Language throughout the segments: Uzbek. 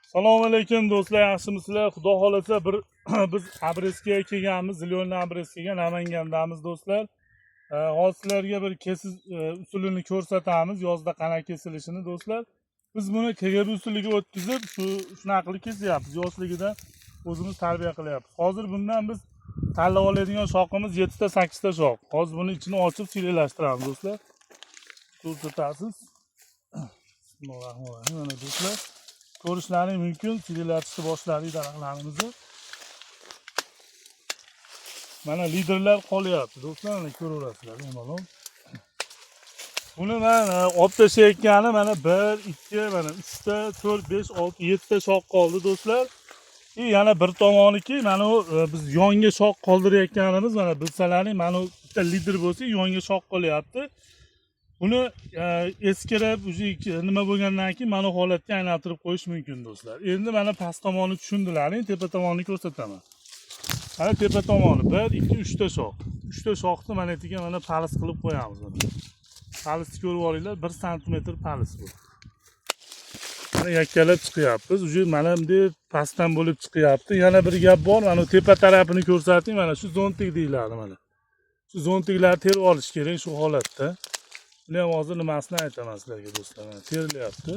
Assalomu alaykum do'stlar, yaxshimisizlar? Xudo xolasa bir biz обрезка ga kelganmiz, зелёный обрезка ga Namangandamiz do'stlar. Hozir sizlarga bir kesish usulini ko'rsatamiz, yozda qanaqa kesilishini do'stlar. Biz buni KGB usuliga o'tkazib, shunaqa qilib kesyapmiz. Yoshligidan o'zimiz tarbiya qilyapmiz. Hozir bundan biz tanlab oladigan shoximiz 7 ta 8 ta shox. Hozir buni ichini ochib siylashtiramiz do'stlar. Ko'rsatasiz. Bismillahirrohmanirrohim. Mana do'stlar, ko'rishlaring mumkin, siylatishni boshladik daraxtlarimizni. Mana liderlar qolyapti do'stlar, mana ko'raverasizlar bemalol. Buni man olib tashlayotgani mana 1, 2, mana 3 ta, 4, 5, 6, 7 ta shox qoldi do'stlar. И yana bir tomoniki mana u biz yonga shox qoldirayotganimiz, mana bilsalaring, mana u bitta lider bo'lsa, yonga shox qolyapti. Buni eskirib уже nima bo'lgandan keyin mana holatga aylantirib qo'yish mumkin do'stlar. Endi mana past tomonni tushundilaring, tepa tomonni ko'rsataman. Mana tepa tomoni 1, 2, 3 ta shox. 3 ta shoxni mana yerga mana полоса qilib qo'yamiz mana. Полоса ni ko'rib olinglar, 1 santimetr полоса bu. Mana yakkalab chiqyapmiz. Уже mana bunday pastdan bo'lib chiqyapti. Yana bir gap bor, mana tepa tarafini ko'rsating, mana shu зонтик deyiladi mana. Shu зонтик larni terib olish kerak shu holatda. Buni ham hozir nimasini aytaman sizlarga do'stlar. Mana terilyapti.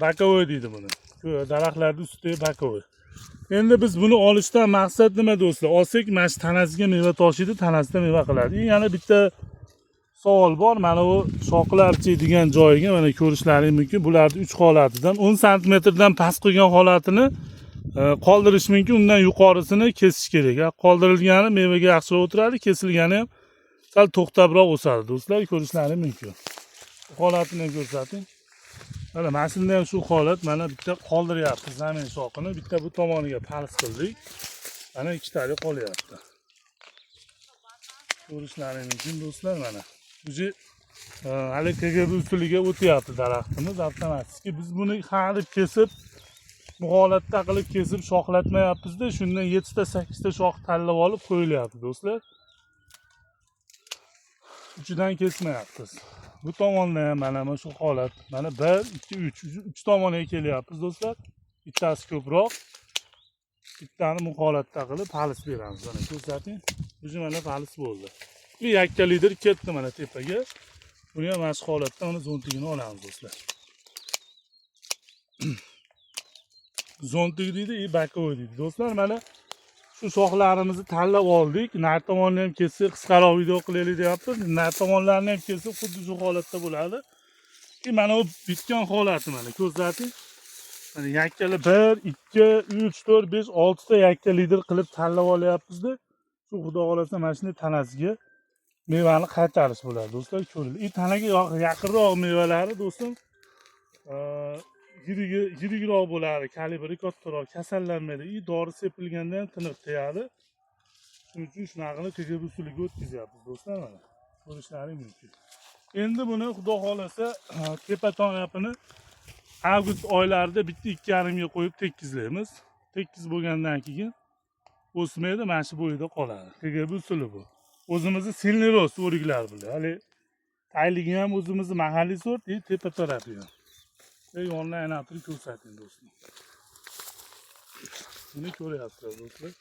Боковой deydi buni. Daraxtlarning ustidagi боковой. Endi biz buni olishdan maqsad nima do'stlar? Olsak, mana shu tanasiga meva toshiydi, tanasida meva qiladi. И yana bitta savol bor. Mana bu shoxlarchi degan joyiga mana ko'rishlaring mumkin. Bularni 3 holatidan 10 santimetrdan past qilgan holatini qoldirish mumkin, undan yuqorisini kesish kerak. Qoldirilgani mevaga yaxshiroq o'tiradi, kesilgani ham sal to'xtabroq o'sadi do'stlar, ko'rishlaring mumkin. Bu holatini ham ko'rsating. Mana shunda ham shu holat, mana bitta qoldiryapmiz zamin shoxini, bitta bu tomoniga полоса qildik. Mana ikkitali qolyapti. Ko'rishlaring mumkin do'stlar mana. Уже hali KGB usuliga o'tyapti daraxtimiz avtomatik. Biz buni hadeb kesib, bu holatda qilib kesib shoxlatmayapmiz-da, shundan 7 ta 8 ta shox tanlab olib qo'yilyapti do'stlar. Uchidan kesmayapmiz. Bu tomonda ham mana shu holat. Mana 1, 2, 3. 3 tomoniga kelyapmiz do'stlar. Bittasi ko'proq. Bittani bu holatda qilib полоса beramiz. Mana ko'rsating. Уже mana полоса bo'ldi. Bu yakka lider ketdi mana tepaga. Buni ham mana shu holatda mana зонтик ini olamiz do'stlar. Зонтик deydi, и боковой deydi. Do'stlar, mana shu shoxlarimizni tanlab oldik. Nari tomonni ham kessak, qisqaroq video qilaylik deyapmiz. Nari tomonlarni ham kesib xuddi shu holatda bo'ladi. И mana bu bitgan holati mana ko'rsating. Mana yakkala 1, 2, 3, 4, 5, 6 ta yakka lider qilib tanlab olyapmiz-da. Shu xudo xohlasa mana shunday tanasiga mevani qaytarish bo'ladi do'stlar, ko'ringlar. И tanaga yaqinroq mevalari do'stim, yirigi yirikroq bo'ladi, kalibri kattaroq, kasallanmaydi. И dori sepilganda ham tiniq tegadi. Shuning uchun shunaqa qilib KGB usuliga o'tkazyapmiz do'stlar mana. Ko'rishlaring mumkin. Endi buni xudo xohlasa tepa tarafini avgust oylarida bitta ikki yarimga qo'yib tekizlaymiz. Tekis bo'lgandan keyin o'smaydi, mana shu bo'yida qoladi. KGB usuli bu. O'zimizni сильный рост o'riklar bular. Hali tayligi ham o'zimizni mahalliy sort, и tepa tarafi ham. Yonidan aylantirib ko'rsating do'stlar. Buni ko'ryapsizlar do'stlar.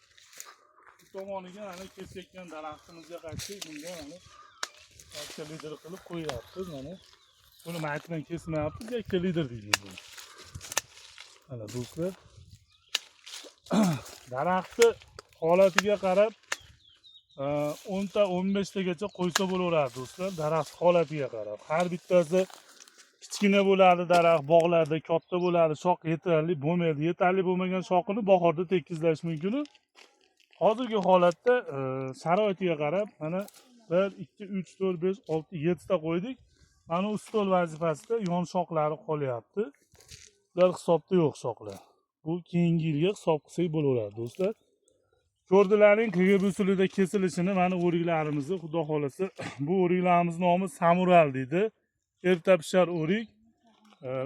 Bu tomoniga mana kesayotgan daraxtimizga qaytsak, bunda mana yakka lider qilib qo'yyapmiz mana. Buni maytdan kesmayapmiz, yakka lider deymiz buni. Mana do'stlar. Daraxtni holatiga qarab 10 ta 15 tagacha qo'ysa bo'laveradi do'stlar, daraxt holatiga qarab. Har bittasi kichkina bo'ladi daraxt, bog'larda katta bo'ladi, shox yetarli bo'lmaydi. Yetarli bo'lmagan shoxini bahorda tekizlash mumkin. Hozirgi holatda sharoitiga qarab mana 1, 2, 3, 4, 5, 6, 7 ta qo'ydik. Mana u stol vazifasida yon shoxlari qolyapti. Ular hisobda yo'q shoxlar. Bu keyingi yilga hisob qilsak bo'laveradi do'stlar. Ko'rdilaring KGB usulida kesilishini mana o'riklarimizni xudo xohlasa bu o'riklarimiz nomi Samural deydi. Erta pishar o'rik.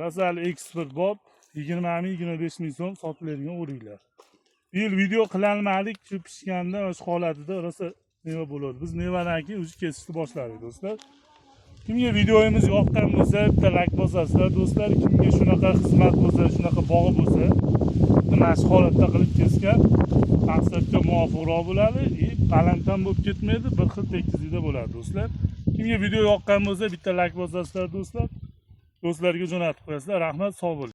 Rasal eksport bob 20 ming 25 ming so'm sotiladigan o'riklar. Bu yil video qilolmadik, shu pishganda o'sha holatida rosa meva bo'ladi. Biz mevadan keyin уже kesishni boshladik do'stlar. Kimga videomiz yoqqan bo'lsa, bitta layk bosasizlar do'stlar. Kimga shunaqa xizmat bo'lsa, shunaqa bog'i bo'lsa. Mana shu holatda qilib kesgan maqsadga muvofiqroq bo'ladi и baland ham bo'lib ketmaydi, bir xil tekislikda bo'ladi, do'stlar. Kimga video yoqqan bo'lsa, bitta layk bosasizlar, do'stlar. Do'stlarga jo'natib qo'yasizlar. Rahmat, sog' bo'ling.